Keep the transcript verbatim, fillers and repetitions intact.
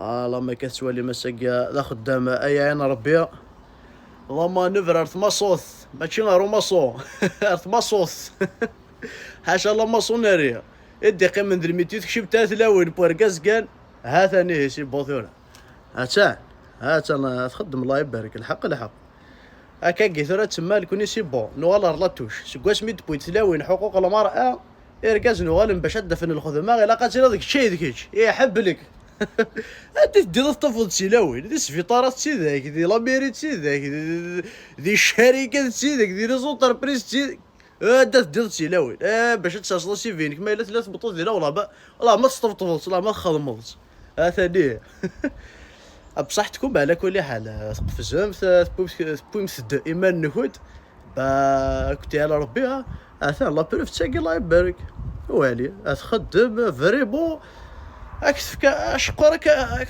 Ah, la ma akka tettwalim ass-agi d axeddam ay ɛin Rebbi. La manœuvre ar tmaṣut, mačči ar umaṣu, ar tmaṣut. Ḥaca la maçonnerie. I d-iqqimen d lmiti tekcim ta tlawin n urgaz kan. Ha-t-an ihi si bon tura. Ha-tt-an, ha-tt-an, txeddem, Allah ibarek, lḥeqq, lḥeqq. Akkagi tura ttemmal kuni si bon, nuɣal ar la touche. Seg wasmi d-wwint tlawin ḥuquq lmar'a, irgazen uɣalen bac ad d-afen lxedma, ilaq ad tiliḍ kečč ay d kečč, iḥebbel-ik. Anda teddiḍ ad tafeḍ d tilawin, di sbiṭarat d tidak, di lamiri d tidak, di, di, di ccarika d tidak, di les entreprises d tidak. Anda teddiḍ d tilawin, eh, bac ad tesserseḍ C V-inek, ma yella tella tmeṭṭut dinna, wala ma, wala ma tesṭebṭbeḍ-tt, wala ma txedmeḍ-tt. Atan ih. Bṣaḥ tkum ɛla kulli ḥal, tqefzemt, tewwimt-d iman-nkent, ba, kuti ɛla Rebbi, ha? Atan la preuve d tagi, Allah ibarek. Wali, ad txeddem, vraiment, ad k-tefk aceqqur, ad k-, ad